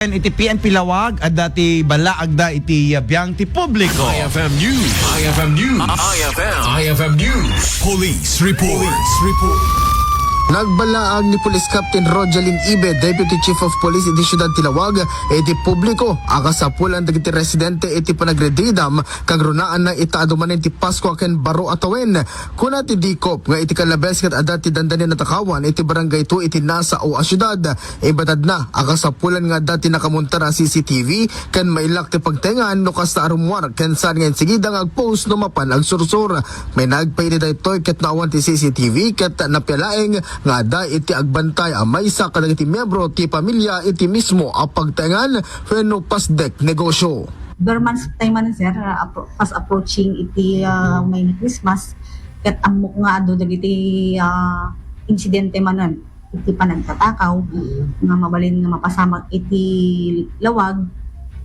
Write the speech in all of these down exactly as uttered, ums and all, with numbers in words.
Iti P N P Laoag, adda ti balaagda iti biang ti publiko. I F M News. I F M News. I F M. I F M News. Police report. Police report. Nagbalaag ni Police Captain Rogelin Ibe, Deputy Chief of Police iti Siudad ti Laoag, iti publiko a kasapulan dagiti residente iti panagridridam kagrunaanna ita adu manen ti Pasko ken baro a tawen. Kuna ti DCOP nga iti kalabes ket adda ti dandani natakawan iti Barangay two iti Nasao a siudad. Ibatadna a kasapulan nga adda ti nakamontar a C C T V ken mailak ti pagtaengan no kasta a rummuar ken saan nga insigida nga agpost no mapan agsursur. May nagpaili daytoy ket naawan ti C C T V ket napialaeng nga adda iti agbantay a maysa kadagiti miyembro ti pamilya iti mismo a pagtaengan wenno pasdek negosyo. Dormans tayo man, sir, ah, appro-, fast approaching iti, ah, may Christmas, ket ammok nga adu dagiti, ah, insidente manen iti panagtatakaw, nga mabalin nga mapasamak iti lawag,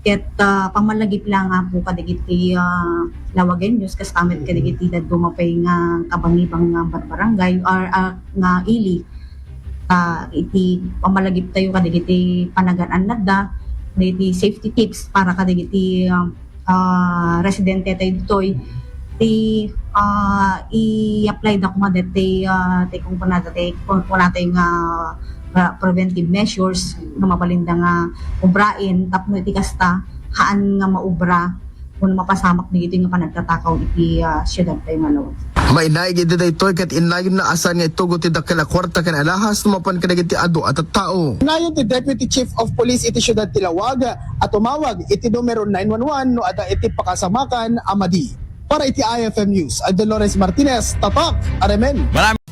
ket, ah, pammalagip la nga po kadagiti, ah, Lawagenyos, kas kamet kadagiti dadduma pay nga kabangibang nga bar-, barangay or, ah, nga ili. Ah, iti pammalagip tayo kadagiti panagan-annadda, dagiti safety tips para kadagiti, ah, ah, residente tayo ditoy. Ti, ah, i-apply da kuma deti, ah, ti kung kunada ti, kung kunada nga, ah, preventive measures nga mabalinda nga ubrain tapno iti kasta, haan nga maubra wenno mapasamak dagitoy nga panagtatakaw iti, ah, siudad tayo nga Laoag. Mainaig idi daytoy ket innayonna a saan nga itugot ti dakkel a kuarta ken alahas no mapan kadagiti adu a tattao. Innayon ti Deputy Chief of Police iti Siudad ti Laoag a tumawag iti numero nine one one no adda iti pakasamakan a madi. Para iti I F M News, Dolores Martinez, Tatak, Aremen. Maraming